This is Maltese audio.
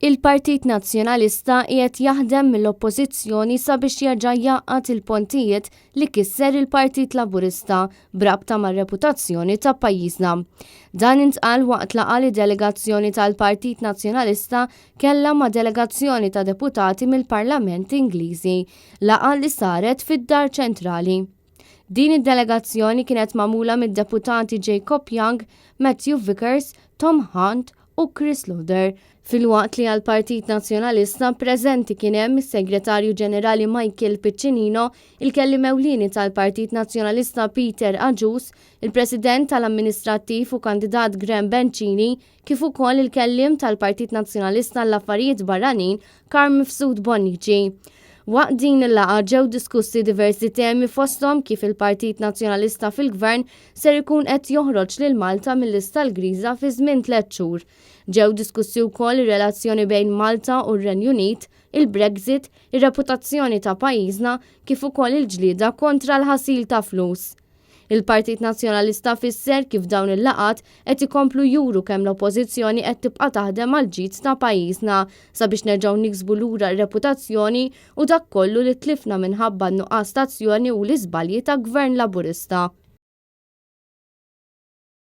Il-Partit Nazzjonalista qiegħed jaħdem mill-Oppożizzjoni sabiex jerġa' jgħaqqad il-pontijiet li kisser il-Partit Laburista b'rabta mar-reputazzjoni ta' pajjiżna. Dan intqal waqt laqgħa li delegazzjoni tal-Partit Nazzjonalista kellha ma' delegazzjoni ta' deputati mill-Parlament Ingliżi, laqgħa li saret fid-Dar Ċentrali. Din id-delegazzjoni kienet magħmula mid-deputati Jacob Young, Matthew Vickers, Tom Hunt u Chris Lauder, filwaqt li għall-Partit Nazzjonalista preżenti kien hemm is-Segretarju Ġenerali Michael Piccinino, il-Kelliem Ewlieni tal-Partit Nazzjonalista Peter Agius, il-President tal-Amministrattiv u kandidat Graham Bencini, kif ukoll il-Kelliem tal-Partit Nazzjonalista għall-Affarijiet Barranin Carm Mifsud Bonnici. Waqt din il-laqgħa ġew diskussi diversi temi fosthom kif il-Partit Nazzjonalista fil-Gvern ser ikun qed joħroġ lil Malta mil-lista l-griża fi żmien tlett xhur. Ġew diskussi wkoll ir-relazzjoni bejn Malta u r-Renju Unit, il-Brexit, ir-reputazzjoni ta' pajjiżna kif ukoll il-ġlieda kontra l-ħasil ta' flus. Il-Partit Nazzjonalista fisser kif dawn il-laqgħat qed ikomplu juru kemm l-Oppożizzjoni qed tibqa' taħdem għall-ġid ta' pajjiżna sabiex nerġgħu niksbu lura r-reputazzjoni u dak kollu li tlifna minħabba n-nuqqas ta' azzjoni u l-iżbalji ta' Gvern Laburista.